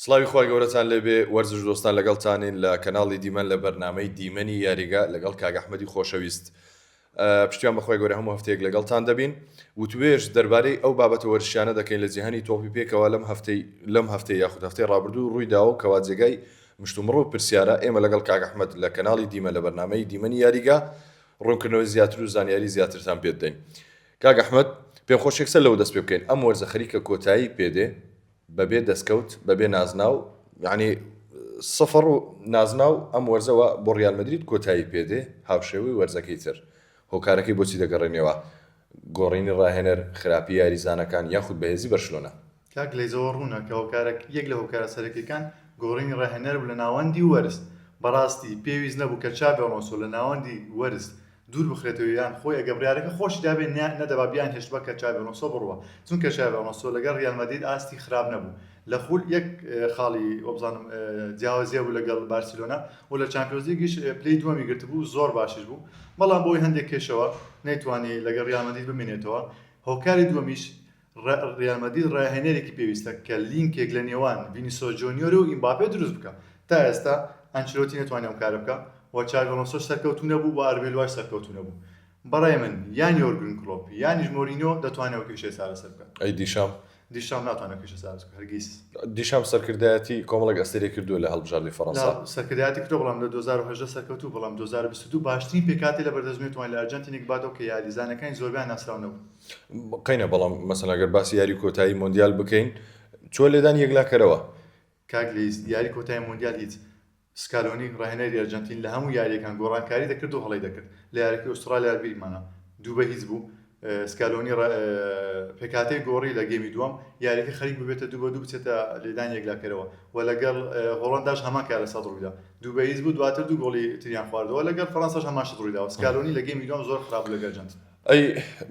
سڵاوی خوای گەورەتان لێبێ وەرزش دۆستان لەگەڵتانین لە کەناڵی دیمەن لە بەرنامەی دیمەنی یاریگا لەگەڵ کاک ئەحمەدی خۆشەویست پشتیوان بەخوای گەورە هەموو هەفتەیەک لەگەڵتان دەبین وتوێژ دەربارەی ئەو بابەتە وەرزشیانە دەکەین لە جیهانی تۆپی پێکەوە لەم هەفتەی لەم هەفتەی یاخود هەفتەی ڕابردوو ڕووی داوە کەوا جێگای مشتومڕ و پرسیارە ئێمە لەگەڵ کاک ئەحمەد لە کەناڵی دیمە لە بەرنامەی دیمەنی یاریگا ڕوونکردنەوەی زیاتر و زانیاری زیاترتان پێ دەین کاک ئەحمەد پێم خۆش یەکسەر لەوە دەست پێ بکەین ئەم وەرزە خەریکە کۆتایی پێدێ بەبێ دەستکەوت بەبێ نازناو یعنی سفر و نازناو ئەم وەرزەوە بۆ ڕیال مەدرید کۆتایی پێدێ هاوشێوەی وەرزەکەی تر هۆکارەکەی بۆچی دەگەڕێنیەوە گۆڕینی ڕاهێنەر خراپی یاریزانەکان یاخود بەهێزی بەرشلۆنە؟ کاک لەیزەوە ڕوونە کە هۆکارە یەک لە هۆکارە سەرەکیەکان گۆڕینی ڕاهێنەر بوو لە ناوەندی وەرز بەڕاستی پێویست نەبوو کە چابی ئەڵۆنسۆ لە ناوەندی وەرز دوور بخرێتەوە یان خۆی ئەگەر بڕیارەکە خۆشی دابێ نەدەبا بیان هێشتبا کە چابی ئەڵۆنسۆ بڕوا چونکە چابی ئەڵۆنسۆ لەگەڵ ریال مەدرید ئاستی خراپ نەبوو لە خول یەک خاڵی وەبزانم جیاوازیە بوو لەگەڵ بارسیلۆنا و لە چامپیۆنزلیگیش پلەی دووەمی گرتبوو زۆر باشیش بوو بەڵام بۆی هەندێک کێشەوە نەیتوانی لەگەڵ ریال مەدرید بمێنێتەوە هۆکاری دووەمیش ریال مەدرید راهێنەرێکی پێویستە کە لینکێک لە نێوان ڤینیسۆس جۆنیۆر و ئیمباپێ دروست بکا. تا ئێستا ئەنچلۆتی نەتوانی ئەم کارە بکا و چاڤی ئەلۆنسۆش سەرکەوتوو نەبوو و ئاربێلواش سەرکەوتوو نەبوو. بەڕای من یان یۆرگن کلۆپ یانیش مۆرینیۆ دەتوانێ ئەو کێشەیە چارەسەر بکات. ئەی دیشام؟ دیشام ناتوانێت ئەو کێشە چارەسەر بکات هەرگیز. دیشام سەرکردایەتی کۆمەڵێک ئەستێرەی کردووە لە هەڵبژاردەی فەرەنسا. نا سەرکردایەتی کردووە بەڵام لە 2018 سەرکەوتوو بەڵام 2022 باشترین پێکهاتەی لەبەردەست نەیتوانی لە ئەرجەنتینێک بباتەوە کە یاریزانەکانی زۆربەیان ناسراو نەبوون. قەینە بەڵام مەسەلەن گەر باسی یاری کۆتایی مۆندیال بکەین چوە لێدانی یەکلاکەرەوە. کاک لیز یاری کۆتایی مۆندیال هیچ سکالۆنی ڕاهێنەری ئەرجەنتین لە هەموو یاریەکان گۆڕانکاری دەکرد و هەڵەی دەکرد لە یاریەکەی ئوسترالیا بیرمانە دوو بە هیچ بوو سکالۆنی پێکهاتەی گۆڕی لە گێمی دووەم یاریەکە خەریک ببێتە دوو بە دوو بچێتە لێدانی یەکلاکەرەوە و لەگەڵ هۆڵەنداش هەمان کارەسات ڕوویدا دوو بە هیچ بوو دواتر دوو گۆڵی تریان خواردەوە لەگەڵ فەرەنساش هەمان شت ڕوویداوە سکالۆنی لە گێمی دووەم زۆر خراپ بوو لەگەڵ ئەرجەنتین. ئەی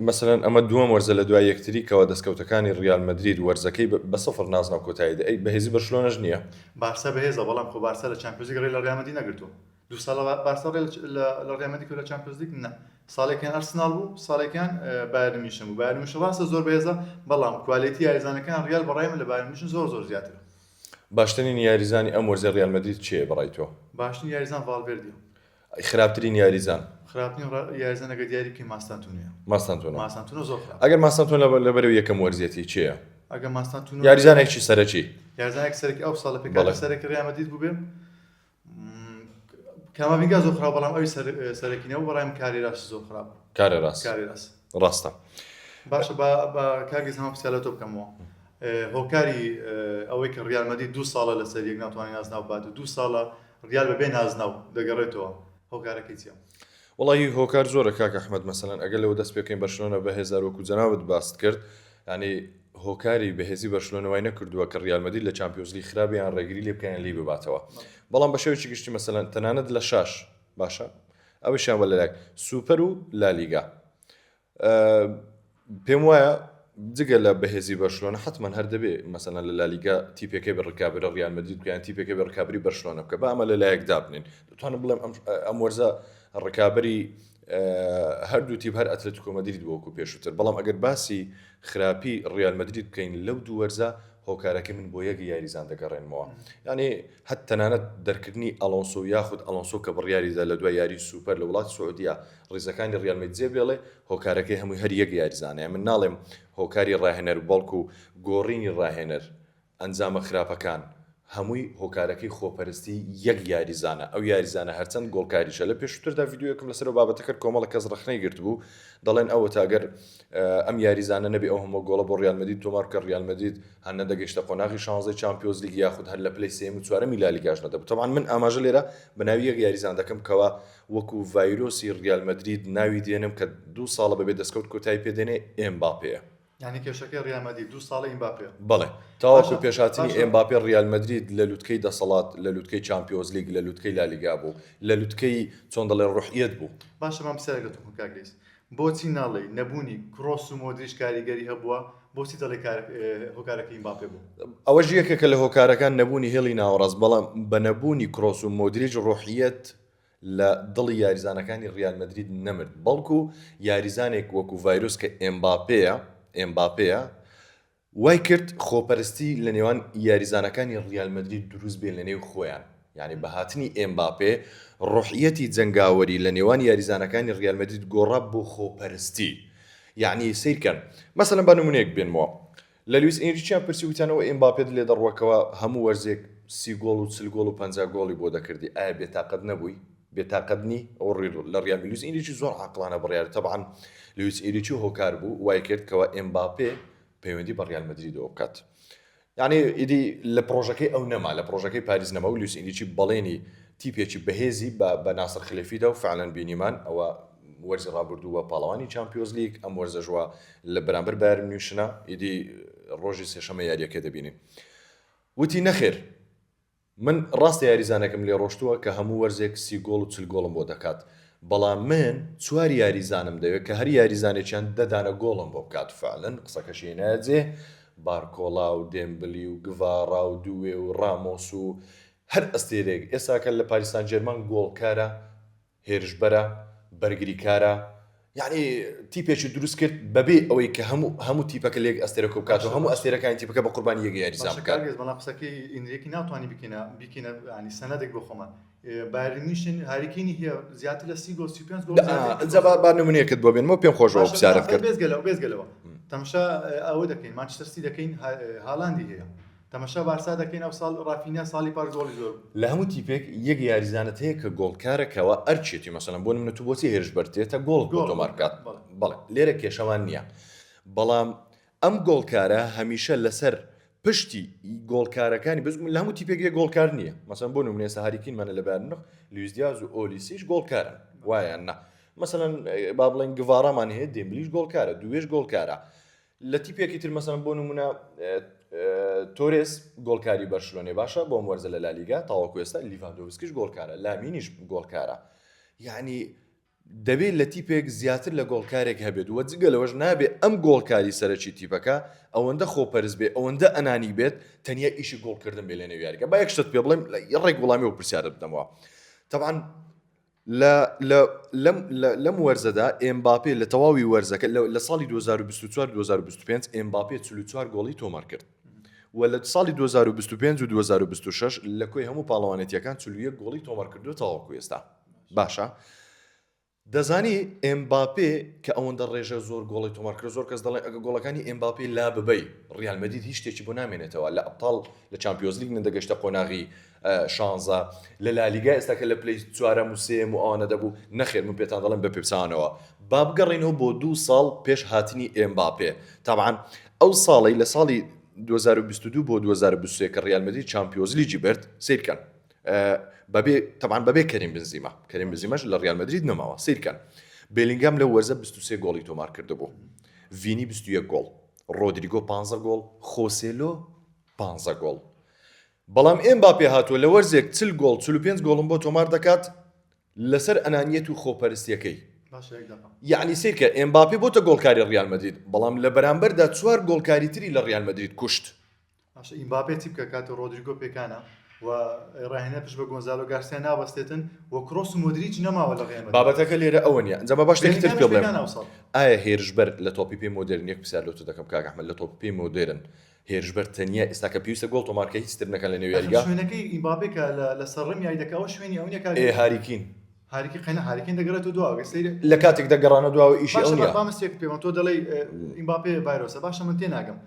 مەسەلەن ئەمە دووەم وەرزە لە دوای یەکتری کەوا دەستکەوتەکانی ڕیال مەدرید وەرزەکەی بە سفر نازناو کۆتایی دێ ئەی بەهێزی بەرشلۆنەش نییە؟ بارسا بەهێزە بەڵام خۆ بارسا لە چامپیۆنزلیگ ڕێی لە ڕیال مەدرید نەگرتووە دوو ساڵە بارسا ڕێ لە ڕیال مەدرید کردووە لە چامپیۆنزلیگ نا ساڵێکیان ئەرسناڵ بوو ساڵێکیان بایرن میونشن بوو بایرن میونشن ڕاستە زۆر بەهێزە بەڵام کوالێتی یاریزانەکان ڕیال بەڕای من لە بایرن میونشن زۆر زۆر زیاترە. باشترین یاریزانی ئەم وەرزەی ڕیال مەدرید کێیە بەڕای تۆ؟ باشترین یاریزان ڤاڵڤێردیە. خراپترین یاریزان؟ خراپترین یاریزان ئەگەر دیاری بکەین ماستانتونۆیە. ماستانتونۆ. ماستانتونۆ زۆر خراپە. ئەگەر ماستانتۆن لە بەرەو یەکەم وەرزیەتی کێیە؟ ئەگەر ماستانتونۆ یاریزانێکی سەرەکی. یاریزانێکی سەرەکی ئەو ساڵە پێکهاتەی سەرەکی ڕیال مەدرید بووبێ کاماڤینگا زۆر خراپ بەڵام ئەوی سەرەکی نەبوو بەڕای من کارێراس زۆر خراپ بوو. کارێراس. کارێراس. ڕاستە. باشە با با کاک ئیسلام پرسیار لە تۆ بکەمەوە. هۆکاری ئەوەی کە ڕیال مەدرید دوو ساڵە لەسەر یەک ناتوانێت نازناو ببات و دوو ساڵە ڕیال بەبێ نازناو دەگەڕێتەوە هۆکارەکەی چیە؟ وەڵاهی هۆکار زۆرە کاک ئەحمەد مەسەلەن ئەگەر لەوە دەست پێ بکەین بەرشلۆنە بەهێزە هەر وەکو جەنابت باست کرد یانی هۆکاری بەهێزی بەرشلۆنە وای نەکردووە کە ڕیال مەدرید لە چامپیۆنزلیگ خراپ یان ڕێگری لێ بکەن یان لێی بباتەوە بەڵام بە شێوەیەکی گشتی مەسەلەن تەنانەت لە شاش باشە ئەوەشیان بە لەلایەک سوپەر و لالیگا پێم وایە جگە لە بەهێزی بەرشلۆنە حتمما هەر دەبێ مەسەلەن لە لالیگا تیپێکەی بە ڕکابرە ڕیال مەدرید بکەن تیپێکە بە ڕکابری بەرشلۆنە بکە بە ئەمە لە لایەک دابنین دەتوانم بڵێم ئەم وەرزە ڕکابری هەردوو تیپ هەر ئەتلەتیکۆ مەدرید وەکو پێشووتر بەڵام ئەگەر باسی خراپی ڕیال مەدرید بکەین لەو دوو وەرزە هۆکارەکەی من بۆ یەک یاریزان دەگەڕێنمەوە یعنی هەت تەنانەت دەرکردنی ئەڵۆنسۆ یاخود ئەڵۆنسۆ کە بڕیاریدا لە دوای یاری سوپەر لە وڵاتی سعودیە ڕیزەکانی ڕیال مەدرید جێ بێڵێ هۆکارەکەی هەمووی هەر یەک یاریزانە من ناڵێم هۆکاری ڕاهێنەر بەڵکو گۆڕینی ڕاهێنەر ئەنجامە خراپەکان هەمووی هۆکارەکەی خۆپەرستی یەک یاریزانە ئەو یاریزانە هەرچەند گۆڵکاریشە لە پێشووتردا ڤیدیۆیەکم لەسەر ئەو بابەتە کرد کۆمەڵە کەس ڕەخنەی گرتبوو دەڵێن ئەوەتا گەر ئەم یاریزانە نەبێ ئەو هەموو گۆڵە بۆ ڕیال مەدرید تۆمار بکە ڕیال مەدرید هەر نەدەگەیشتە قۆناغی شانزەی چامپیۆنزلیگ یاخود هەر لە پلەی سێیەم و چوارەمی لالیگاش نەدەبوو تەبعەن من ئاماژە لێرە بە ناوی یەک یاریزان دەکەم کەوا وەکو ڤایرۆسی ڕیال مەدرید ناوی دێنم کە دوو ساڵە بەبێ دەستکەوت کۆتایی پێ دێنێ ئێمباپێیە. یانی کێشەکەی ڕیال مەدرید دوو ساڵە ئیمباپێ. بەڵێ تاوەکو پێش هاتنی ئێمباپێ ڕیال مەدرید لە لوتکەی دەسەڵات لە لوتکەی چامپیۆنزلیگ لە لوتکەی لالیگا بوو لە لوتکەی چۆن دەڵێ ڕوحیەت بوو. باشە با پرسیارێک لە تۆ بکەم کاک لەیس بۆچی ناڵێی نەبوونی کرۆس و مۆدریچ کاریگەری هەبووە بۆچی دەڵێی هۆکارەکەی ئیمباپێ بوو؟ ئەوەش یەکێکە لە هۆکارەکان نەبوونی هێڵی ناوەڕاست بەڵام بە نەبوونی کرۆس و مۆدریچ ڕوحیەت لە دڵی یاریزانەکانی ریال مەدرید نەمرد، بەڵکو یاریزانێک وەکو ڤایرۆس کە ئێمباپێیە، ئێمباپێیە، وای کرد خۆپەرستی لە نێوان یاریزانەکانی ڕیال مەدرید دروست بێ لە نێو خۆیان، یانی بە هاتنی ئێمباپێ ڕۆحیەتی جەنگاوەری لە نێوان یاریزانەکانی ڕیال مەدرید گۆڕا بۆ خۆپەرستی، یانی سەیرکەن مەسەلەن با نمونەیەک بێنمەوە لە لویس ئینریکیان پرسی وتیان ئەوە ئێمباپێت لێ دەڕوەکەوە هەموو وەرزێک 30 گۆڵ و 40 گۆڵ و 50 گۆڵی بۆ دەکردی ئایا بێتاقەت نەبووی؟ بێتاقەت نی؟ ئەوە ڕووی لە ڕیال لویس ئینریکی زۆر عاقڵانە بڕیار تەبعەن لویس ئینریکی هۆکار بوو وای کرد کەوا ئێمباپێ پەیوەندی بە ڕیال مەدریدەوە بکات یعنی ئیدی لە پرۆژەکەی ئەو نەما لە پرۆژەکەی پاریس نەما و لویس ئینریکی بەڵێنی تیپێکی بەهێزی بە بە ناسر خلێفیدا و فعلەن بینیمان ئەوە وەرزی ڕابردوو بە پاڵەوانی چامپیۆنز لیگ ئەم وەرزەشوە لە بەرامبەر بایرن میونشنە ئیدی ڕۆژی سێشەمە یاریەکە دەبینین وتی نەخێر من ڕاستە یاریزانێکم لێ ڕۆشتووە کە هەموو وەرزێک 30 گۆڵ و 40 گۆڵم بۆ دەکات، بەڵام من چوار یاریزانم دەوێت کە هەر یاریزانێکیان دە دانە گۆڵم بۆ بکات، فعلەن قسەکەشی هێنایە جێ، بارکۆڵا و دێمبلی و گڤارا و دووێ و ڕامۆس و هەر ئەستێرەیەک ئێستاکە لە پاریس سان جێرمان گۆڵکارە، هێرشبەرە، بەرگریکارە، یەعنی تیپێکی دروست کرد بەبێ ئەوەی کە هەموو هەموو تیپەکە لە یەک ئەستێرە کۆ بکاتەوە، باشە هەموو باشە ئەستێرەکانی تیپەکە بە قوربانی یەک یاریزان باشە بکات. کاک ڕێز بەڵام قسەکەی ئینریکی ناتوانی بیکەینە بیکەینە یانی سەنەدێک بۆ خۆمان بایرن میونشن هاری کەینی هەیە زیاتر لە 30 گۆڵ 35 گۆڵ دا زیاتر جا کردووە با با نمونەیەکت بۆ بێنمەوە پێم خۆشە ئەو باشە نا پرسیارەت کرد. بێزگەلەوە بێزگەلەوە تەماشا ئەوە دەکەین مانچستەر سیتی دەکەین هالاندی هەیە تەمەشا بارسا دەکەین ئەو ساڵ ڕافینیا ساڵی پار گۆڵی زۆر بوو. لە هەموو تیپێک یەک یاریزانت هەیە کە گۆڵکارە کەوا ئەرکیەتی مەسەلەن بۆ نمونە تو بۆچی هێرشبەرت دێتە گۆڵت بۆ گۆڵ بۆ تۆمار بکات بکات بەڵێ. بەڵێ لێرە کێشەمان نییە بەڵام ئەم گۆڵکارە هەمیشە لەسەر پشتی گۆڵکارەکانی بەس لە هەموو تیپێک یەک گۆڵکار نییە مەسەلەن بۆ نمونە ئێستا هاری کینمانە لە بایرن مونخ لویس دیاز و ئۆلیسیش گۆڵکارن وایە یان نا مەسەلەن با بڵێین گڤارامان هەیە دێمبلیش گۆڵکارە دووێش گۆڵکارە لە تیپێکی تر مەسەلەن بۆ نمونە تۆرێس گۆڵکاری بەرشلۆنێ باشە بۆم وەرزە لە لالیگا تاوەکو ئێستا لیڤاندۆڤسکیش گۆڵکارە لامینیش گۆڵکارە یعنی دەبێت لە تیپێک زیاتر لە گۆڵکارێک هەبێت وە جگە لەوەش نابێ ئەم گۆڵکاری سەرەکی تیپەکە ئەوەندە خۆپەرست بێ ئەوەندە ئەنانی بێت تەنیا ئیشی گۆڵکردن بێ لە نێو یاریگە با یەک شتت پێ بڵێم ڕێک وەڵامی ئەو پرسیارە بدەمەوە تەبعەن لە لە لەم لە لەم وەرزەدا ئێمباپێ لە تەواوی وەرزەکە لە لە ساڵی 2024 2025 ئێمباپێ 44 گۆڵی تۆمار کرد و لە ساڵی 2025 و 2026 لە کۆی هەموو پاڵەوانێتیەکان 41 گۆڵی تۆمار کردووە تاوەکو ئێستا باشە دەزانی ئێمباپێ کە ئەوەندە ڕێژە زۆر گۆڵی تۆمار کرد زۆر کەس دەڵێن ئەگە گۆڵەکانی ئێمباپێ لا ببەی ڕیال مەدرید هیچ شتێکی بۆ نامێنێتەوە لە ئەبتاڵ لە چامپیۆنزلیگ نەدەگەشتە قۆناغی شانزە لە لالیگا ئێستا کە لە پلەی چوارەم و سێیەم و ئەوانە دەبوو، نەخێر من پێتان دەڵێم بە پێچەوانەوە با بگەڕێینەوە بۆ دوو ساڵ پێش هاتنی ئێمباپێ تەبعەن ئەو ساڵەی لە ساڵی 2022 بۆ 2023 کە ڕیال مەدرید چامپیۆنزلیگی برد سەیرکەن بەبێ تەبعەن بەبێ کەریم بنزیما کەریم بنزیماش لە ڕیال مەدرید نەماوە سەیرکەن بێلینگام لەو وەرزە 23 گۆڵی تۆمار کردبوو ڤینی 21 گۆڵ ڕۆدریگۆ 15 گۆڵ خۆسێلۆ 15 گۆڵ بەڵام ئێمباپێ هاتووە لە وەرزێک 40 گۆڵ 45 گۆڵم بۆ تۆمار دەکات لەسەر ئەنانیەت و خۆپەرستیەکەی. باشە یەک دەقە. یەعنی سەیرکە ئێمباپێ بۆتە گۆڵکاری ڕیال مەدرید بەڵام لە بەرامبەردا چوار گۆڵکاری تری لە ڕیال مەدرید کوشت. باشە ئیمباپێ چی بکە کاتێ ڕۆدریگۆ پێکانە و ڕاهێنەر پشت بە گۆنزالۆ گارسیا نابەستێتن و کرۆس و مۆدریچ نەماوە لە ڕیال مەدرید. بابەتەکە لێرە ئەوە نیە ئینجا با شتێکی ترت بێلینگامیش پێ بڵێم پێکانە ئەوساڵ. ئایا هێرشبەر لە تۆپی پێی مۆدێرن یەک پرسیار لۆ تۆ دەکەم کاک ئەحمەد لە تۆپی پێی مۆدێرن هێرشبەر تەنیا ئێستا کە پێویستە گۆڵ تۆمار کە هیچ تر نەکەن لە نێو ئەخر یاریگا. شوێنەکەی ئیمباپێ کە لە لە سەر ڕم یاری دەکا ئەوە شوێنی ئەو نیە کاک ئێ هاری کین. هاری کین قەینا هاری کین دەگەڕێتەوە دواوە گەر سەیری لە کاتێکدا گەڕانە دواوە ئیشی ئەو باشە با نیە. با من شتێکت پێ بڵێم تۆ دەڵێی ئیمباپێ ڤایرۆسە باشە من تێناگەم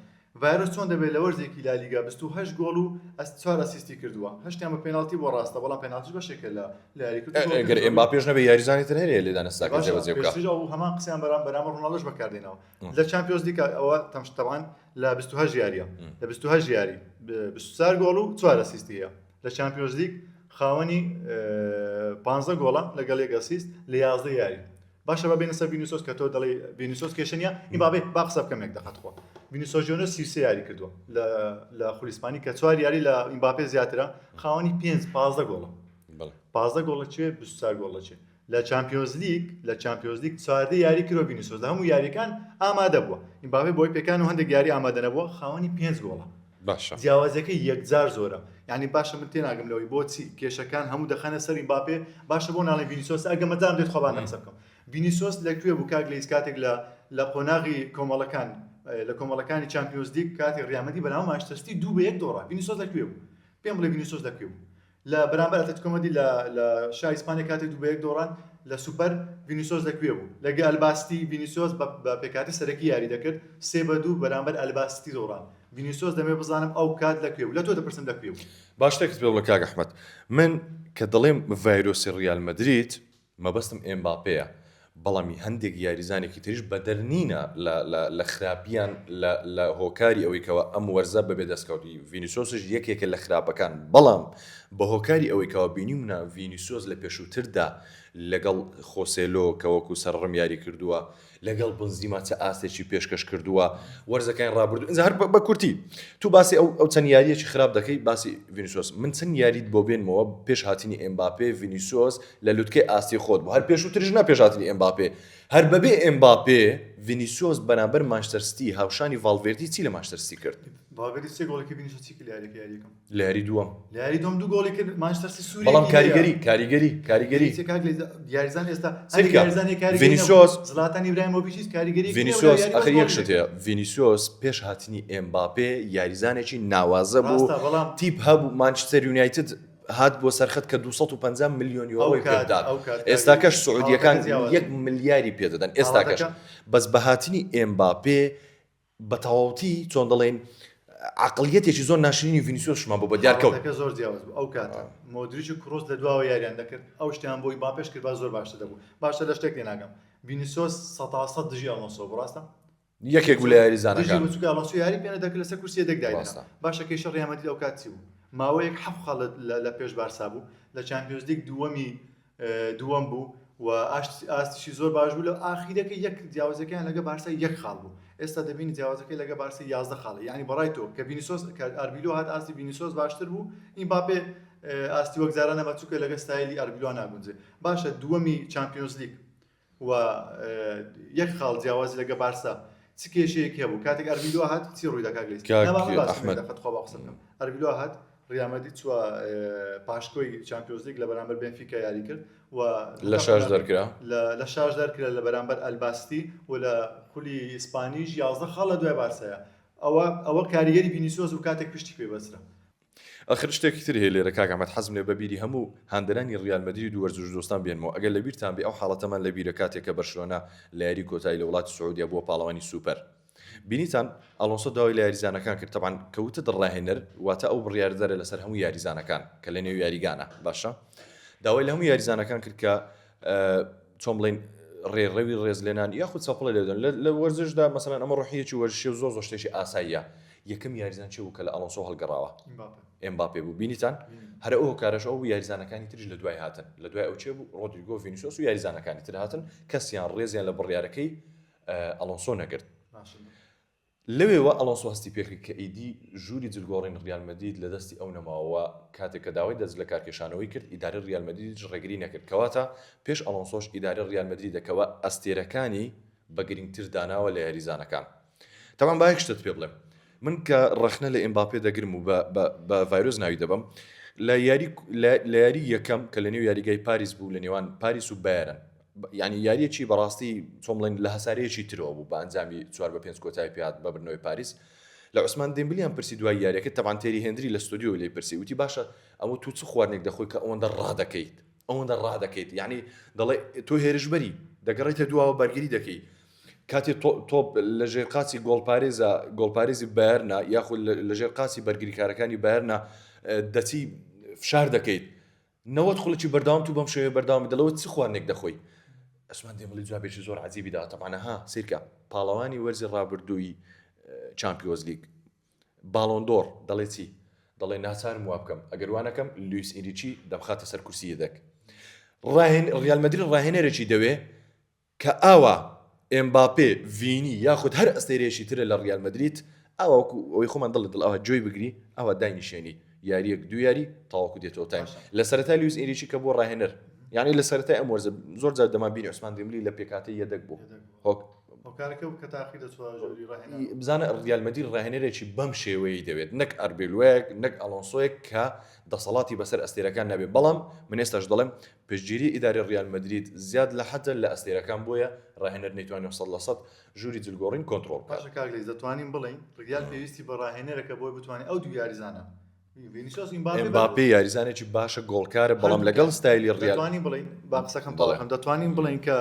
ڤایرۆس چۆن دەبێت لە وەرزێکی لالیگا 28 گۆڵ و ئەس چوار assist ی کردووە هەشتیان بە پێناڵتی بۆ ڕاستە بەڵام پێناڵتیش بەشێکە لە لە یاریکردن ئێ گەر گۆڵکردن ئێمباپێش نەبێ یاریزانی تر هەیە لێدانە سزاکە باشە جێبەجێ بکا. پێشتریش ئەو هەمان قسەیان بەرام بەرامبەر ڕۆناڵدۆش بەکاردێنەوە لە چامپیۆنز لیگ ئەوە تەمش تەبعەن لە 28 یاریە لە 28 یاری 24 گۆڵ و 4 assist ی هەیە لە چامپیۆنز لیگ خاوەنی 15 گۆڵە لەگەڵ یەک assist لە 11 یاری باشە بە بێنە سەر ڤینیسۆس کە تۆ دەڵێی ڤینیسۆس کێشە نییە ئیمباپێ با قسە بکەم یەک دەقە تخوا ڤینیسۆس جۆنیۆر 33 یاری کردووە لە لە خولی ئیسپانی کە چوار یاری لە ئیمباپێ زیاترە خاوەنی 5 15 گۆڵە 15 گۆڵ لە کوێ 24 گۆڵ لە چێ لە چامپیۆنزلیگ لە چامپیۆنزلیگ 14 یاری کردووە ڤینیسۆس لە هەموو یاریەکان ئامادە بووە ئیمباپێ بۆی پێکان و هەندێک یاری ئامادە نەبووە خاوەنی 5 گۆڵە باشە جیاوازیەکەی یەکجار زۆرە یانی باشە من تێناگەم لەوەی بۆچی کێشەکان هەموو دەخەنە سەر ئیمباپێ باشە بۆ ناڵێن ڤینیسۆس ئەگە مەجالم دێت خۆ با قسە بکەم ڤینیسۆس لە کوێ بوو کاک لەیس کاتێک لە لە قۆناغی کۆمەڵەکان. لە کۆمەڵەکانی چامپیۆنزلیگ کاتێک ڕیال مەدرید بەرامبەر مانچستەر سیتی 2-1 دۆڕا ڤینیسۆس لە کوێ بوو پێم بڵێ ڤینیسۆس لە کوێ بوو لە بەرامبەر ئەتلەتیکۆ مەدرید لە لە شای ئیسپانیا کاتێک 2-1 دۆڕان لە سوپەر ڤینیسۆس لە کوێ بوو لەگە ئەلباستی ڤینیسۆس بە بە پێکهاتەی سەرەکی یاری دەکرد 3-2 بەرامبەر ئەلباستی دۆڕان ڤینیسۆس دەمەوێت بزانم ئەو کات لە کوێ بوو لە تۆ دەپرسم لە کوێ بوو. با شتێکت پێ بڵێم کاک ئەحمەد من کە دەڵێم ڤایرۆسی ڕیال مەدرید مەبەستم ئێمباپێیە، بەڵام هەندێک یاریزانێکی تریش بەدەر نینە لە خراپیان لە هۆکاری ئەوەی کەوا ئەم وەرزە بەبێ دەستکەوتی، ڤینیسۆسیش یەکێکە لە خراپەکان، بەڵام بە هۆکاری ئەوەی کەوا بینیومنە ڤینیسۆس لە پێشووتردا لەگەڵ خۆسێلۆ کە وەکو سەرڕم یاری کردووە، لەگەڵ بنزیما چ ئاستێکی پێشکەش کردووە وەرزەکانی ڕابردوو ئینجا هەر بە کورتی تو باسی ئەو ئەو چەند یاریەکی خراپ دەکەی باسی ڤینیسۆس من چەند یاریت بۆ بێنمەوە پێش هاتنی ئێمباپێ ڤینیسۆس لە لوتکەی ئاستی خۆت بوو هەر پێشووتریش نا پێش هاتنی ئێمباپێ هەر بەبێ ئێمباپێ ڤینیسۆس بەرامبەر مانچستەر سیتی هاوشانی ڤاڵڤێردی چی لە مانچستەر سیتی کرد؟ ڤاڵڤێردی سێ گۆڵی کرد ڤینیسۆس چی کرد لە یاریەکە یاریەکەم؟ لە یاری دووەم. لە یاری دووەم دوو گۆڵی کرد مانچستەر سیتی سووری بەڵام کاریگەری کاریگەری کاریگەری کاک یاریزان ئێستا هەندێک یاریزان هەیە کاریگەری ڤینیسیۆس زلاتان ئیبراهیمۆڤیچ کاریگەری ڤینیسیۆس ئەخر یەک شت هەیە ڤینیسیۆس پێش هاتنی ئێمباپێ یاریزانێکی ناوازە بوو بەڵام تیپ هەبوو مانچستەر یونایتد هات بۆ سەرخەت کە 250 ملیۆن یۆرۆی پێدات ئێستاکەش سعودیەکان یەک ملیاری پێدەدەن ئێستاکەش بەس بە هاتنی ئێمباپێ بە تەواوتی چۆن دەڵێین عەقڵیەتێکی زۆر ناشرینی ڤینیسیۆسشمان بۆ بەدیار کەوت. حاڵەتەکە زۆر جیاواز بوو ئەو کاتە مۆدریچ و کڕۆس لە دواوە یاریان دەکرد ئەو شتیان بۆ ئیمباپێش کردبا زۆر باشتر دەبوو باشە لە شتێک تێناگەم ڤینیسیۆس سەتا سەد دژی ئەڵۆنسۆ بوو ڕاستە؟ یەکێک بوو لە دژی یاریزانەکان. بوو چونکە ئەڵۆنسۆ یاری پێ نەدەکرد لەسەر کورسی یەدەگ دایدەنا ڕاستە. باشە کێشە ڕیال مەدرید ئەو کات چی بوو ماوەیەک حەفت خاڵ لە لە پێش بارسا بوو لە چامپیۆنزلیگ دووەمی دووەم بوو و ئاستیشی زۆر باش بوو لە ئاخیرەکە یەک جیاوازەکەیان لەگە بارسا یەک خاڵ بوو ئێستا دەبینی جیاوازەکەی لەگە بارسا 11 خاڵە یعنی بەڕای تۆ کە ڤینیسۆس کە ئاربیلۆ هات ئاستی ڤینیسۆس باشتر بوو ئیمباپێ ئاستی وەک جاران نەما چونکە لەگە ستایلی ئاربیلۆ ناگونجێ باشە دووەمی چامپیۆنزلیگ و یەک خاڵ جیاوازی لەگە بارسا چ کێشەیەکی هەبوو کاتێک ئەربیلۆ هات چی ڕوویدا کاک لەیس کاک نابا من باسم ئەحمەد. دەقە تخوا با قسە بکەم ئەربیلۆ هات ڕیال مەدرید چووە پاشکۆی چامپیۆنزلیگ لە بەرامبەر بێنفیکا یاری کرد و لە شاش دەرکرا لە لە شاش دەرکرا لە بەرامبەر ئەلباستی و لە خولی ئیسپانیش 11 خاڵ لە دوای بارسایە ئەوە ئەوە کاریگەری ڤینیسیۆس بوو کاتێک پشتی پێ بەسترا ئەخر شتێکی تر هەیە لێرە کاک ئەحمەد حەزم لێ بە بیری هەموو هاندەرانی ڕیال مەدرید و وەرزش دۆستان بێنمەوە ئەگەر لە بیرتان بێ ئەو حاڵەتەمان لە بیرە کاتێک کە بەرشلۆنە لە یاری کۆتایی لە وڵاتی سعودیە بووە پاڵەوانی سوپەر بینیتان ئەڵۆنسۆ داوای لە یاریزانەکان کرد تەبعەن کە وتت ڕاهێنەر واتە ئەو بڕیاردەرە لەسەر هەموو یاریزانەکان کە لە نێو یاریگانە باشە داوای لە هەموو یاریزانەکان کرد کە چۆن بڵین ڕێڕەوی ڕێزلێنان یاخود چەپڵە لێدەن لە وەرزشدا مەسەلەن ئەمە ڕۆحیەکی وەرزشی و زۆر زۆر شتێکی ئاساییە یەکەم یاریزان چێ بوو کە لە ئەڵۆنسۆ هەڵگەڕاوە ئێمباپێ بوو بینیتان هەر ئەو هۆکارەش ئەو بوو یاریزانەکانی تریش لە دوای هاتن لە دوای ئەو چێ بوو ڕۆدریگۆ ڤینیسیۆس و یاریزانەکانی تر هاتن کەسیان ڕێزیان لە بڕیارەکەی ئەڵۆنسۆ نەگرت لەوێوە ئەڵۆنسۆ هەستی پێکرد کە ئیدی ژووری جلگۆڕین ریال مەدرید لە دەستی ئەو نەماوە و کاتێک کە داوای دەستلەکارکێشانەوەی کرد ئیدارەی ریال مەدریدیش رێگری نەکرد کەواتە پێش ئەڵۆنسۆش ئیدارەی ریال مەدریدە کەوا ئەستێرەکانی بە گرنگتر داناوە لە یاریزانەکان تەبعەن با یەک شتت پێ بڵێم من کە رەخنە لە ئێمباپێ دەگرم و بە بە بە ڤایرۆس ناوی دەبەم لە یاری لە یاری یەکەم کە لە نێو یاریگای پاریس بوو لە نێوان پاریس و بایرن یانی یاریەکی بەڕاستی چۆن بڵێن لە هەسارەیەکی ترەوە بوو بە ئەنجامی 4-5 کۆتایی پێهات بە بردنەوەی پاریس لە عوسمان دێمبلیان پرسی دوای یاریەکە تەبان تێری هێندری لە ستۆدیۆ لێی پرسی وتی باشە ئەوە تو چ خواردنێک دەخۆی کە ئەوەندە ڕادەکەیت ئەوەندە ڕادەکەیت یعنی دەڵێ تۆ هێرشبەری دەگەڕێتە دواوە بەرگری دەکەی کاتێ تۆپ لە ژێر قاچی گۆڵپارێزە گۆڵپارێزی بایرنا یاخود لە ژێر قاچی بەرگریکارەکانی بایرنا دەچی فشار دەکەیت 90 خولەکی بەردەوام تو بەم شێوەیە بەردەوام بی دەڵێ چ خواردنێک دەخۆی؟ عوسمان دێمبلی جوابێکی زۆر عەجیبی دا تەبعەن ها سەیرکە پاڵەوانی وەرزی ڕابردووی چامپیۆنز لیگ باڵۆن دۆر دەڵێ چی؟ دەڵێ ناچارم وا بکەم ئەگەر وا نەکەم لویس ئینریکی دەمخاتە سەر کورسی یەدەک ڕاهێن ڕیال مەدرید ڕاهێنەرێکی دەوێ کە ئاوا ئێمباپێ، ڤینی یاخود هەر ئەستێرەیەکی ترە لە ڕیال مەدرید، ئاوا وەکو ئەوەی خۆمان دڵ لە دڵ ئاوا جۆی بگری، ئاوا داینیشێنی یارییەک دوو یاری تاوەکو دێتەوە تایم. لە سەرەتای لویس ئینریکی کە بووە ڕاهێنەر، یانی لە سەرەتای ئەم وەرزە زۆر جار دەمانبینی عوسمان دێمبلی لە پێکهاتەی یەدەگ بوو. هۆک. هۆکارەکە بوو کە تاخیر دەچووە ژووری ڕاهێنان. بزانە ڕیال مەدرید ڕاهێنەرێکی بەم شێوەیەی دەوێت نەک ئەربێلوایەک نەک ئەڵۆنسۆیەک کە دەسەڵاتی بەسەر ئەستێرەکان نەبێت بەڵام من ئێستاش دەڵێم پشتگیری ئیداری ڕیال مەدرید زیاد لە حەدە لە ئەستێرەکان بۆیە ڕاهێنەر نەیتوانیوە 100% ژووری جلگۆڕین کۆنتڕۆڵ بکات. باشە کاک لەیس دەتوانین بڵێین ڕیال پێویستی بە ڕاهێنەرێکە بۆی بتوانێت ئەو دوو یاریزانە ئێمباپێ یاریزانێکی باشە گۆڵکارە بەڵام لەگەڵ ستایلی ڕیال دەتوانین بڵێین با قسەکەم تەواو دەتوانین بڵێین کە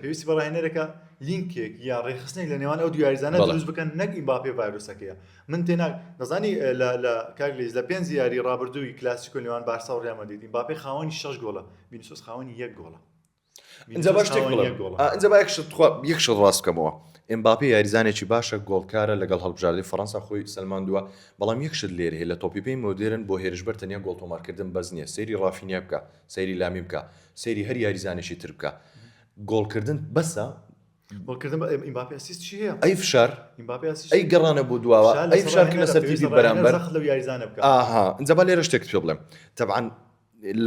پێویستی بە ڕاهێنەرێکە لینکێک یا ڕێکخستنێک لە نێوان ئەو دوو یاریزانە دروست بکەن نەک ئیمباپێ ڤایرۆسەکەیە من تێنا دەزانی لە لە کاک لیز لە پێنج یاری ڕابردووی کلاسیکۆ نێوان بارسا و ڕیال مەدرید ئیمباپێ خاوەنی شەش گۆڵە ڤینیسیۆس خاوەنی یەک گۆڵە ئینجا با شتێک بڵێم ئینجا با یەک شت تخوا یەک شت ڕاست بکەمەوە ئێمباپێ یاریزانێکی باشە گۆڵکارە لەگەڵ هەڵبژاردەی فەڕەنسا خۆی سەلماندووە بەڵام یەک شت لێرە هەیە لە تۆپی پێی مۆدێرن بۆ هێرشبەر تەنیا گۆڵ تۆمارکردن بەس نییە سەیری ڕافینیا بکە سەیری لامین بکە سەیری هەر یاریزانێکی تر بکە گۆڵکردن بەسە گۆڵکردن بە ئیمباپێ assist چی هەیە ئەی فشار ئیمباپێ assist ئەی گەڕانە بۆ دواوە ئەی فشارکردنە سەر تیپی بەرامبەر زەخت لەو یاریزانە بکە ئاها ئینجا با لێرە شتێکت پێ بڵێم تەبعەن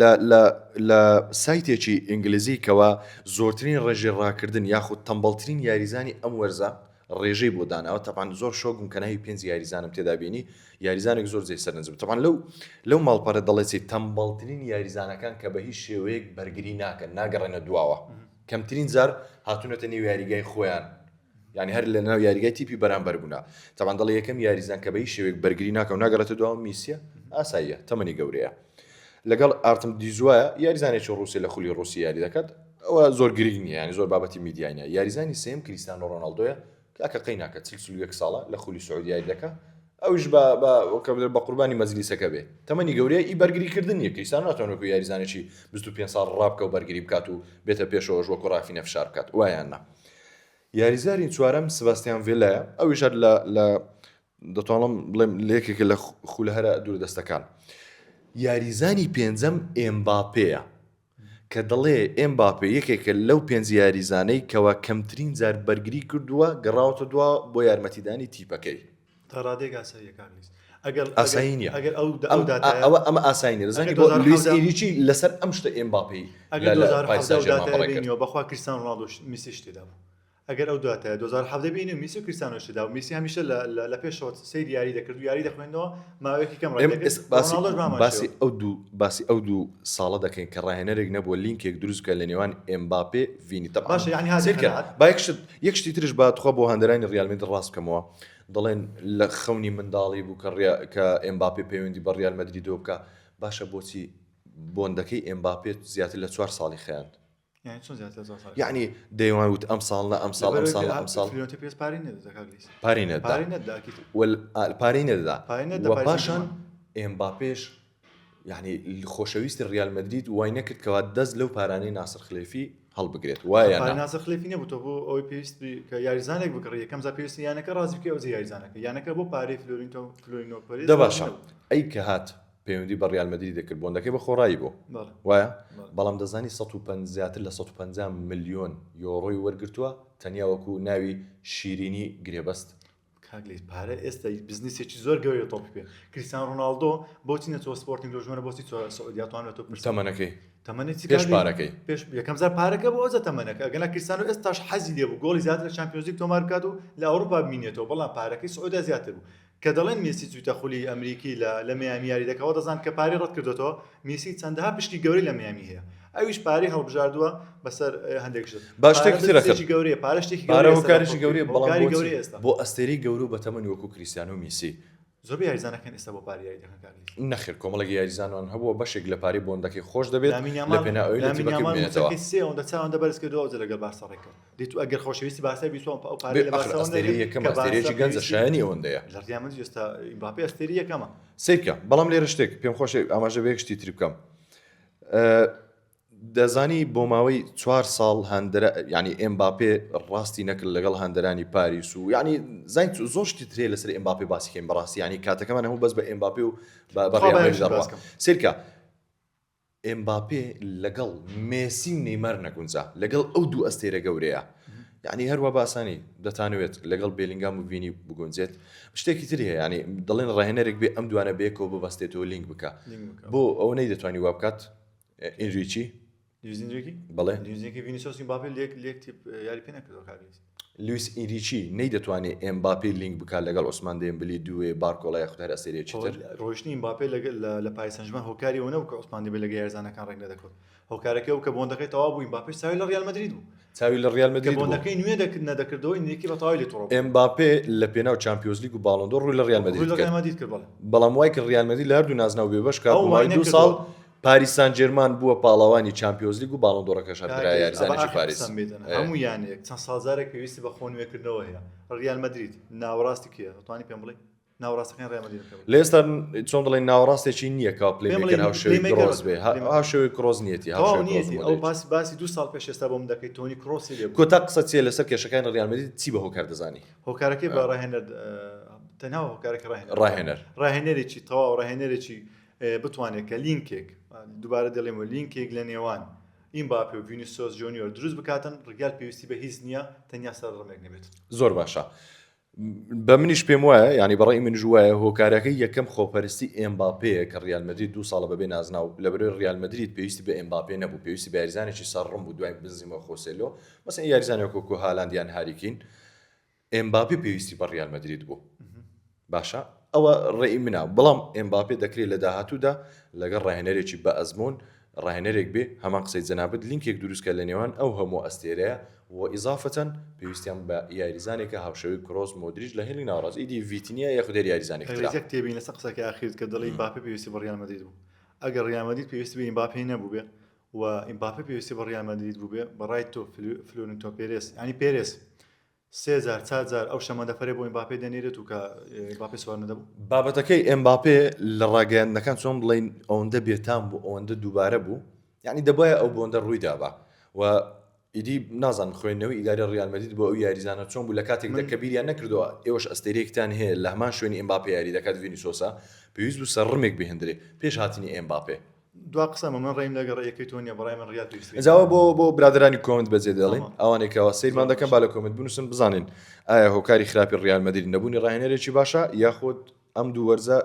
لە لە لە سایتێکی ئینگلیزی کەوا زۆرترین ڕێژەی ڕاکردن یاخود تەمبەڵترین یاریزانی ئەم وەرزە ڕێژەی بۆ داناوە تەبعەن زۆر شۆک بووم کە ناوی پێنج یاریزانم تێدا بینی یاریزانێک زۆر جێی سەرنج بوو تەبعەن لەو لەو ماڵپەرە دەڵێ چی تەمبەڵترین یاریزانەکان کە بە هیچ شێوەیەک بەرگری ناکەن ناگەڕێنە دواوە کەمترین جار هاتوونەتە نێو یاریگای خۆیان یانی هەر لە ناو یاریگای تیپی بەرامبەر بوونە تەبعەن دەڵێ یەکەم یاریزان کە بە هیچ شێوەیەک بەرگری ناکە و ناگەڕێتە دواوە میسیە ئاساییە تەمەنی گەورەیە لەگەڵ ئارتم دیزوایە یاریزانێکی ڕووسی لە خولی ڕووسی یاری دەکات ئەوە زۆر گرنگ نییە یانی زۆر بابەتی میدیای نییە یاریزانی سێم کریستیانۆ ڕۆناڵدۆیە کاکە قەی ناکە 41 ساڵە لە خولی سعودی یاری دەکا ئەویش بە بە وەکە بە قوربانی مەجلیسەکە بێ تەمەنی گەورەیە ئی بەرگری کردن نییە کریستیانۆ ناتوانێت وەکو یاریزانێکی 25 ساڵ ڕابکە و بەرگری بکات و بێتە پێشەوەش وەکو ڕافینە فشار بکات وایان نا یاریزانی چوارەم سباستیان ڤێلایە، ئەویش هەر لە لە دەتوانم بڵێم لە یەکێکە لە خولە هەرە دوورە دەستەکان. یاریزانی پێنجەم ئێمباپێیە کە دەڵێ ئێمباپێ یەکێکە لەو پێنج یاریزانەی کەوا کەمترین جار بەرگری کردووە گەڕاوەتە دوا بۆ یارمەتیدانی تیپەکەی. تا ڕادەیەک ئاساییە کاک لیس. ئەگەر ئاسایی نییە. ئەگەر ئەو ئەو داتایە ئەوە ئەمە ئاسایی نییە. دەزانی بۆ لویس ئینریکی لەسەر ئەم شتە ئێمباپێی ئەگەر 2017 ئەو داتایە بینیوە بەخوا کریستیانۆ ڕۆناڵدۆ میسیش تێدا بوو. ئەگەر ئەو داتایە 2017 بینی میسی و کریستیانۆش تێدا بوو. میسی هەمیشە لە لە پێشەوە سەیری یاری دەکرد و یاری دەخوێندەوە ماوەیەکی کەم ڕای دەکرد. ڕۆناڵدۆش بە هەمان باسی ئەو دوو باسی ئەو دوو ساڵە دەکەین کە ڕاهێنەرێک نەبووە لینکێک دروست بکات لە نێوان ئێمباپێ ڤینی تەبعەن باشە یانی هادی سەیرکە قەناعەت با یەک شت یەک شتی ترش با تخوا بۆ هاندەرانی ڕیال مەدرید ڕاست بکەمەوە دەڵێن لە خەونی منداڵی بوو کە ڕیا کە ئێمباپێ پەیوەندی بە ڕیال مەدریدەوە بکا باشە بۆچی بۆندەکەی ئێمباپێ زیاتر لە چوار ساڵی خەیاند یانی چۆن زیاتر لە چوار ساڵی یعنی دەیوان وت ئەم ساڵ نە ئەم ساڵ ئەم لەبەرئەوەی ساڵ کە ئەم ساڵ فلۆرێنتینۆ پێرێز پارەی نەدەدا کاک لیس پارەی نەدەدا پارەی نەدەدا ئەکید وەل پارەی نەدەدا پارەی نەدەدا و پاریس پاشان سانجێرمان ئێمباپێش یعنی خۆشەویستی ڕیال مەدرید وای نەکرد کەوا دەست لەو پارانەی ناسر خلێفی هەڵبگرێت وایە پارەی نا؟ ناسر خلێفی نەبوو تۆ بۆ ئەوەی پێویست بی کە یاریزانێک بکڕی یەکەم جار پێویستی یانەکە ڕازی بکەی ئەوجا یاریزانەکە یانەکە بۆ پارەی فلۆرینتۆ فلۆرینۆ پێرێز دە ڕازی باشە نەبوو ئەی کە هات پەیوەندی بە ڕیال مەدرید دەکرد بۆندەکەی بە خۆڕایی بوو بەڵێ وایە بەڵێ بەڵام دەزانی 150 زیاتر لە 150 ملیۆن یۆرۆی وەرگرتووە تەنیا وەکو ناوی شیرینی گرێبەست کاک لەیس پارە ئێستا بزنسێکی زۆر گەورەیە تۆپی پێ کریستیان ڕۆناڵدۆ بۆچی نەچووە سپۆرتینگ لۆژمەرە بۆچی چووە سعودیا توانرا تۆ پرسی تەمەنەکەی تەمەنی چی پێش کاک لەیس؟ پارەکەی پێش یەکەم جار پارەکە بۆ ئەوجا تەمەنەکە ئەگەنا کریستیانۆ ئێستاش حەزی لێ بوو گۆڵی زیاتر لە چامپیۆنزلیگ تۆمار بکات و لە ئەوروپا بمینێتەوە بەڵام پارەکەی سعودیا زیاتر بوو کە دەڵێن مێسی چوویتە خولی ئەمریکی لە لە میامی یاری دەکا وا دەزان کە پارەی ڕەت کردۆتەوە میسی چەندەها پشکی گەورەی لە میامی هەیە ئەویش پارەی هەڵبژاردووە بەسەر هەندێک شت با شتێکی تر پارە گەورەیە پارە شتێکی پارە گەورەیە هۆکارێکی گەورەیە بەڵام هۆکاری بۆچی؟ گەورەیە ئێستا بۆ ئەستێرەی گەورە و بەتەمەنی وەکو کریستیانۆ و میسی زۆربەی یاریزانەکان ئێستا بۆ پارە یاری دەکەن کاک لیس. نەخێر کۆمەڵێک یاریزانمان هەبووە بەشێک لە پارەی بۆندەکەی خۆش دەبێت لامین لە یامال پێناو ئەوەی لە لامین تیپەکەی یامال بمێنێتەوە. مووچەکەی سێ ئەوەندە چوار ئەوەندە بەرز کردەوە ئەوجا لەگەڵ بارسا ڕێککەوت دەی تو ئەگەر خۆشەویستی بارسای بیست ئەو بێ پارەی لە ئەخر بارساوە ئەستێرەی نەگرت یەکەم کە بارسا ئەستێرەیەکی گەنجە پێویستی شایەنی ئەوەندەیە. لە ریال مەدرید ئێستا ئیمباپێ ئەستێرەی یەکەمە. سەیرکە بەڵام لێرە شتێک پێم خۆشە ئاماژە بە یەک شتی تری بکەم دەزانی بۆ ماوەی چوار ساڵ هاندەرە یعنی ئێمباپێ ڕاستی نەکرد لەگەڵ هاندەرانی پاریس و یعنی زین زۆر شتی ترێ لەسەر ئێمباپێ باسیکەین بەڕاستی یعنی کاتەکەمان هەموو بەس بە ئێمباپێ و بە بە خوا ڕیال با مەدرید یەک شت دەڕوا باس کەم. سەیرکە ئێمباپێ لەگەڵ مێسی و نەیمار نەگونجا لەگەڵ ئەو دوو ئەستێرە گەورەیە یعنی هەروە باسانی دەتانەوێت لەگەڵ بێلینگام و ڤینی بگونجێت شتێکی تری هەیە ینی دەڵێن ڕاهێنەرێک بێ ئەم دوانە بەیەکەوە ببەستێتەوە لینک بکە بۆ ئەو نەی دەتوانی وا بکات ئینریچی لویس ئینریکی بەڵێ لویس ئینریکی ڤینیسیۆس ئیمباپێ لێک لێک تیپ یاری پێ نەکردەوە کاک لیس. لویس ئینریکی نەیدەتوانی ئێمباپێ لینک بکات لەگەڵ عوسمان دێمبلی، دوێ، بارکۆلا یاخود هەر ئەستێرەیەکی تر. ڕۆیشتنی ئیمباپێ لە پاریس سانجێرمان هۆکاری ئەوە نەبوو کە عوسمان دێمبلی لەگەڵ یاریزانەکان ڕێک نەدەکەوت، هۆکارەکەی ئەو کە بۆندەکەی تەواو بوو ئیمباپێش چاوی لە ڕیال مەدرید بوو. چاوی لە ڕیال مەدرید بوو. کە بۆندەکەی نوێ نەدەکردەوە ئینریکی بە تەواوی لێ توڕە بوو. ئێمباپێ لە پێناو چامپیۆنزلیگ و باڵۆن دۆر ڕووی لە ڕیال مەدرید کرد. ڕووی لە ڕیال مەدرید کرد بەڵێ. بەڵام وای کرد ڕیال مەدرید لە هەردوو نازناو بێبەش کات بۆ ماوەی دوو ساڵ. پاریس سان جێرمان بووە پاڵەوانی چامپیۆنزلیگ و باڵۆن دۆڕەکەش هەر درایە یاریزانێکی پاریس. هەموو یانەیەک چەند ساڵ جارێک پێویستی بە خۆ نوێکردنەوە هەیە. ڕیال مەدرید ناوەڕاستی کێیە؟ دەتوانی پێم بڵێی؟ ناوەڕاستەکانی ڕیال مەدرید پێم بڵێ. لە ئێستا چۆن دەڵێن ناوەڕاستێکی نییە کە playmaker هاوشێوەی کرۆس بێ، هاوشێوەی کرۆس نیەتی، هاوشێوەی کرۆس نیەتی. ئەو باسی باسی دوو ساڵ پێش ئێستا بۆ من دەکەی تۆنی کرۆسی لێ بوو. کۆتا قسە چییە لەسەر کێشەکانی ڕیال مەدرید چی بە هۆکار دەزانی؟ هۆکارەکەی بە ڕاهێنەر تەنها هۆکارەکە ڕاهێنەر. ڕاهێنەر. ڕاهێنەرێکی تەواو ڕاهێنەرێکی بتوانێت کە لینکێک دووبارە دەڵێمەوە لینکێک لە نێوان ئیمباپێ و ڤینیسیۆس جۆنیۆر دروست بکاتن ڕیال پێویستی بە هیچ نییە تەنیا سەر ڕمێک نەبێت. زۆر باشە بە منیش پێم وایە یعنی بەڕای منیش وایە هۆکارەکەی یەکەم خۆپەرستی ئێمباپێیە کە ڕیال مەدرید دوو ساڵە بەبێ نازناو لەبەرەوەی ڕیال مەدرید پێویستی بە ئێمباپێ نەبوو پێویستی بە یاریزانێکی سەر ڕم بوو دوای بنزیمە و خۆسێلۆ مەسەن یاریزانێک وەکو هالاند یان هاری کین ئێمباپێ پێویستی بە ڕیال مەدرید بوو باشە ئەوە ڕێی منە بەڵام ئێمباپێ دەکرێت لە داهاتوودا لەگەڵ ڕاهێنەرێکی بە ئەزموون ڕاهێنەرێک بێ هەمان قسەی جەنابت لینکێک دروستکە لە نێوان ئەو هەموو ئەستێرەیە و ئیزافەتەن پێویستیان بە یاریزانێکە هاوشێوەی کرۆس مۆدریچ لە هێڵی ناوەڕاست ئیدی ڤیتینیا یاخود هەر یاریزانێکی ترە. یەک تێبینی لەسەر قسەکەی ئاخیرت کە دەڵێی ئیمباپێ پێویستی بە ڕیال مەدرید بوو ئەگەر ڕیال مەدرید پێویستی بە ئیمباپێ نەبووبێ و ئیمباپێ پێویستی بە ڕیال مەدرید بووبێ بە ڕای تۆ فلۆرینتۆ پێرێز یانی پێرێز سێ جار چار جار ئەو شەمەندەفەرەی بۆ ئێمباپێ دەنێرێت و کە ئێمباپێ سوار نەدەبوو. بابەتەکەی ئێمباپێ لە ڕاگەیاندنەکان چۆن بڵێین ئەوەندە بێتام بوو ئەوەندە دووبارە بوو یعنی دەبایە ئەو بۆندە ڕووی دابا و ئیدی نازانم خوێندنەوەی ئیداری ڕیال مەدرید بۆ ئەو یاریزانە چۆن بوو لە کاتێکدا کە بیریان نەکردەوە ئێوەش ئەستێرەیەکتان هەیە لە هەمان شوێنی ئێمباپێ یاری دەکات ڤینیسۆسە پێویست بوو سەرڕمێک بهێندرێ پێش هاتنی ئێمباپێ. دوا قسەمە من ڕێیم لەگەڵ ڕێیەکەی تۆ نیە بەڕای من ڕیال پێویستی ئینجا ئەوە بۆ بۆ برادەرانی comment بەجێ دێڵین ئەوانەی کەوا سەیرمان دەکەن با لە comment بنووسن بزانین ئایا هۆکاری خراپی ڕیال مەدرید نەبوونی ڕاهێنەرێکی باشە یاخود ئەم دوو وەرزە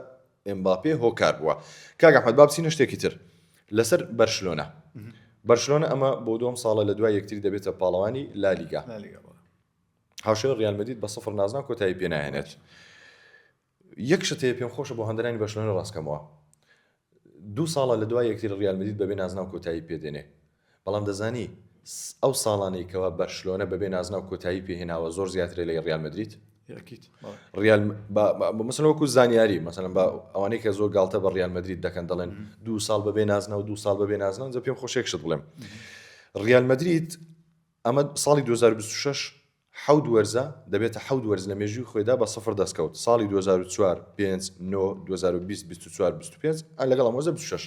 ئێمباپێ هۆکار بووە کاک ئەحمەد با بچینە شتێکی تر لەسەر بەرشلۆنە بەرشلۆنە ئەمە بۆ دووەم ساڵە لە دوای یەکتری دەبێتە پاڵەوانی لالیگا هاوشێوەی ڕیال مەدرید بە سفر نازناو کۆتایی پێناهێنێت یەک شت هەیە پێم خۆشە بۆ هەندەرانی بەرشلۆنە ڕاستکەمەوە دوو ساڵە لە دوای یەکتری ڕیال مەدرید بەبێ نازناو کۆتایی پێدێنێ بەڵام دەزانی ئەو ساڵانەی کەوا بەرشلۆنە بەبێ نازناو کۆتایی پێهێناوە زۆر زیاترە لە ڕیال مەدرید ڕیال مەسەلەن وەکو زانیاری مەسەلەن بە ئەوانەی کە زۆر گاڵتە بە ڕیال مەدرید دەکەن دەڵێن دوو ساڵ بەبێ نازناو دوو ساڵ بەبێ نازناو جا پێم خۆشێک شت بڵێم ڕیال مەدرید ئەمە ساڵی 2026 حەوت وەرزە، دەبێتە حەوت وەرز لە مێژووی خۆیدا بە سفر دەستکەوت، ساڵی 2004، پێنج، نۆ، 2020، 24، 25، ئە لەگەڵ ئەم وەرزە 26،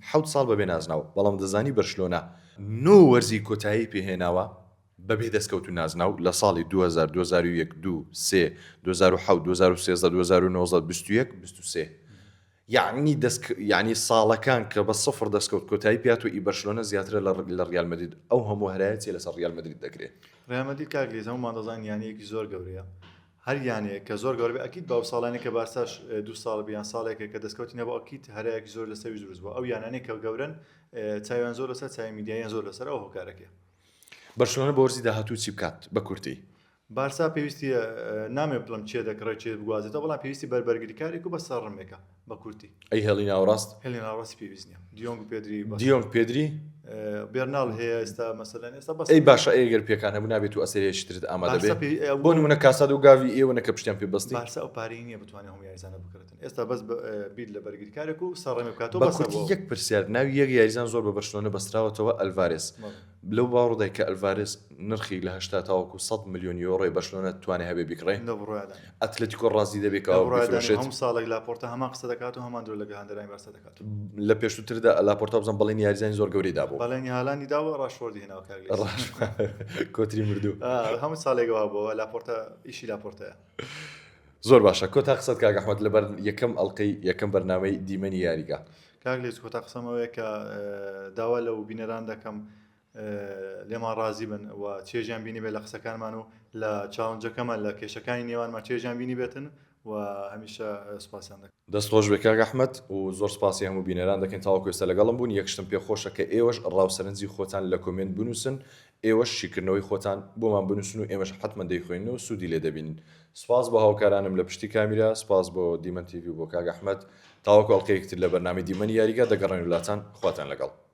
حەوت ساڵ بەبێ نازناو، بەڵام دەزانی بەرشلۆنە نۆ وەرزی کۆتایی پێهێناوە بەبێ دەستکەوت و نازناو لە ساڵی 2000، 2001، دوو، سێ، 2007، 2013، 2019، 21، 23. یەعنی دەست یەعنی ساڵەکان کە بە سفر دەستکەوت کۆتایی پێهاتووە ئی بەرشلۆنە زیاترە لە لە ڕیال مەدرید ئەو هەموو هەرایە چیە لەسەر ڕیال مەدرید دەکرێ؟ ڕیال مەدرید کاک لیز هەموومان دەزانین یانەیەکی زۆر گەورەیە هەر یانەیەک کە زۆر گەورە بێ ئەکید بە ئەو ساڵانەی کە بارساش دوو ساڵ بێ یان ساڵێکە کە دەستکەوتی نەبوو ئەکید هەرایەکی زۆر لەسەروی دروست بووە ئەو یانانەی کە گەورەن چاویان زۆر لەسەر چاوی میدیاییان زۆر لەسەر ئەو هۆکارەکەیە. بەرشلۆنە بۆ وەرزی داهاتوو چی بکات بە کورتی؟ بارسا پێویستی نامەوێت بڵێم کێ دەکڕێت کێ بگوازێتەوە بەڵام پێویستی بەر بەرگریکارێک و بە سەرڕمێکە بە کورتی. ئەی هێڵی ناوەڕاست؟ هێڵی ناوەڕاستی پێویست نییە دیۆنگ و پێدری بەس. دیۆنگ پێدری؟ بێرناڵ هەیە ئێستا مەسەلەن ئێستا بەس. ئەی باشە ئەی گەر پێکان هەبوو نابێت و ئەستێرەیەکی ترت ئامادە بێ؟ بۆ نموونە کاسادۆ و گاڤی ئێوە نەکە پشتیان پێ بەستی؟ بارسا ئەو پارەی نییە بتوانێت هەموو یاریزانە بکڕێتن ئێستا بەس بیر لە بەرگریکارێک و سەرڕمێک بکاتەوە بە کورتی یەک پرسیار ناوی یەک یاریزان زۆر بە بەرشلۆنە بەستراوەتەوە ئەلڤارێز لەو باوەڕدای کە ئەلڤارێز نرخی لە 80 تاوەکو 100 ملیۆن یۆرۆی بەرشلۆنە توانێ هەبێ بیکڕێ؟ لەو بڕوایەدا نیم. ئەتلەتیکۆ ڕازی دەبێ کە لەو بڕوایەدا نیم. بیفرۆشێت؟ هەموو ساڵێک لاپۆرتا هەمان قسە دەکات و هەمان درۆ لەگەڵ هاندەرانی بارسا دەکات. لە پێشووتردا لاپۆرتا بزان بەڵێنی یاریزانی زۆر گەورەی دابوو. بەڵێنی هالاندی داوە ڕاشفۆردی هێناوە کاک لیس. کۆتری مردوو. هەموو ساڵێک وا بووە لاپۆرتا ئیشی لاپۆرتایە. زۆر باشە کۆتا قسەت کاک ئەحمەد لەبەر یەکەم ئەڵقەی یەکەم بەرنامەی دیمەنی یاریگا. کاک لیس کۆتا قسەم ئەوەیە کە داوا لەو بینەران دەکەم لێمان ڕازی بن و چێژیان بینیبێت لە قسەکانمان و لە challenge ەکەمان لە کێشەکانی نێوانمان چێژیان بینیبێتن و. و هەمیشە سوپاسیان دەکەم. دەست خۆش بێ کاک ئەحمەد و زۆر سپاسی هەموو بینەران دەکەین تاوەکو ئێستا لەگەڵم بوون یەک شتم پێ خۆشە کە ئێوەش ڕاو سەرنجی خۆتان لە comment بنووسن ئێوەش شیکردنەوەی خۆتان بۆمان بنووسن و ئێمەش حەتمەن دەیخوێنین و سوودی لێ دەبینین سپاس بۆ هاوکارانم لە پشتی کامیرا سپاس بۆ دیمەن تیڤی و بۆ کاک ئەحمەد تاوەکو ئەڵقەیەکی تر لە بەرنامەی دیمەنی یاریگا دەگەڕێین و لاتان خواتان لەگەڵ.